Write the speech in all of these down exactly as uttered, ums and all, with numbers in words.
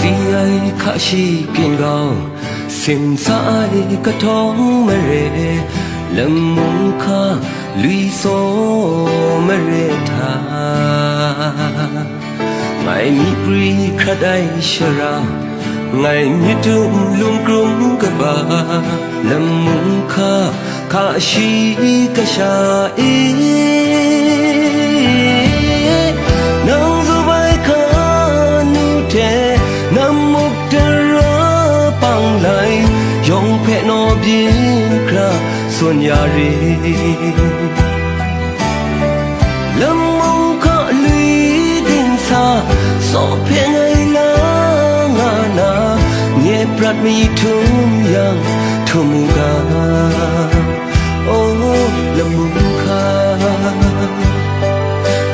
Ri ai hka shi kyin gau, simsa ai kahtawng mare, lamung hka lui tsaw mare hta, ngai myit pri hkrat ai shara, ngai myit dum lung krum kaba, lamung hka hka shi kasha e, nang zup ai hka nu hte namuk dara pang lai, yawng hpe naw byin hkra tsun ya rit. Lamung hka lui dingsa, saw hpe ngai la nga na, nye prat mi htum yang, htum u ga. Oh, lamung hka,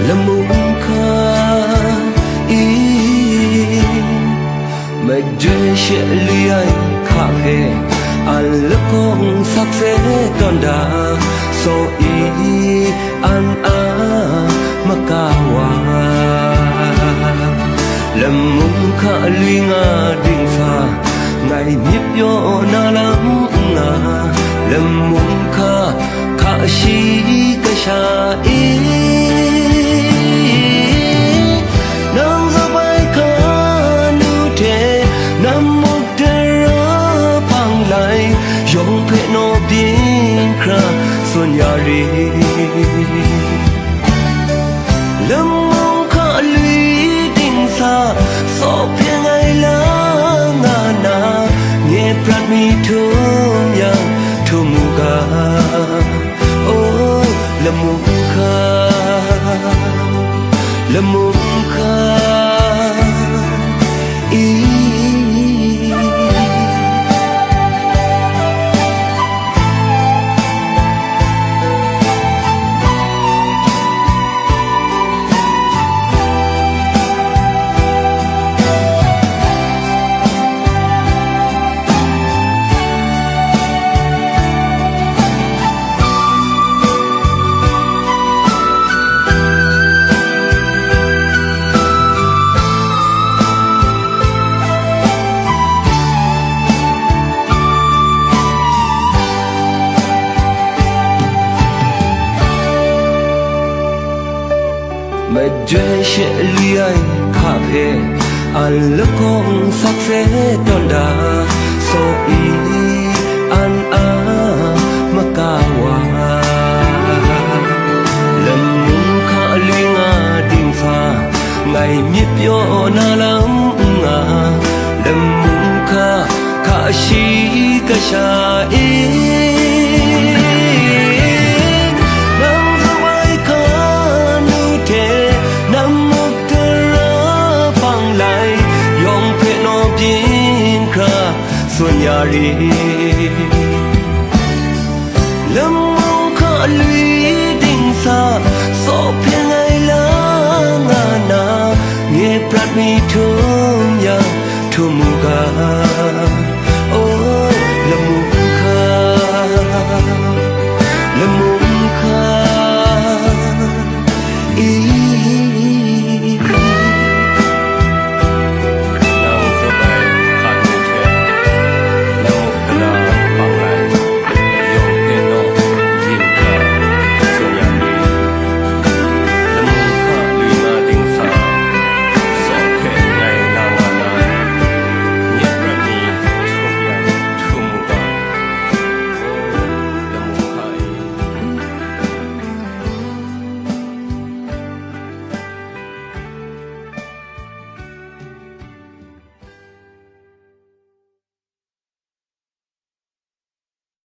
lamung hka, i, madun she lui ai hka hpe, an lakawng sakse tawn da, saw i, an a maka wa. Lamung hka lui nga dingsa, ngai myit pyaw na lam n nga, lamung hka hka shi kasha e, nang zup ai hka nu hte namuk dara pang lai, yawng hpe naw byin hkra tsun ya rit. Lamung hka lui dingsa, saw hpe ngai la nga na, nye prat mi htum yang, htum u ga. Oh, lamung hka, lamung hka, i. Majoi she lui ai hka hpe, an lakawng sakse tawn da, saw i, an a maka wa. Lamung hka lui nga dingsa, ngai myit pyaw na lam n nga, lamung hka hka shi kasha e, nang zup ai hka nu hte namuk tara pang lai, yawng hpe naw byin hkra tsun ya rit. Lamung hka lui dingsa, saw hpe ngai la nga na, nye prat mi htum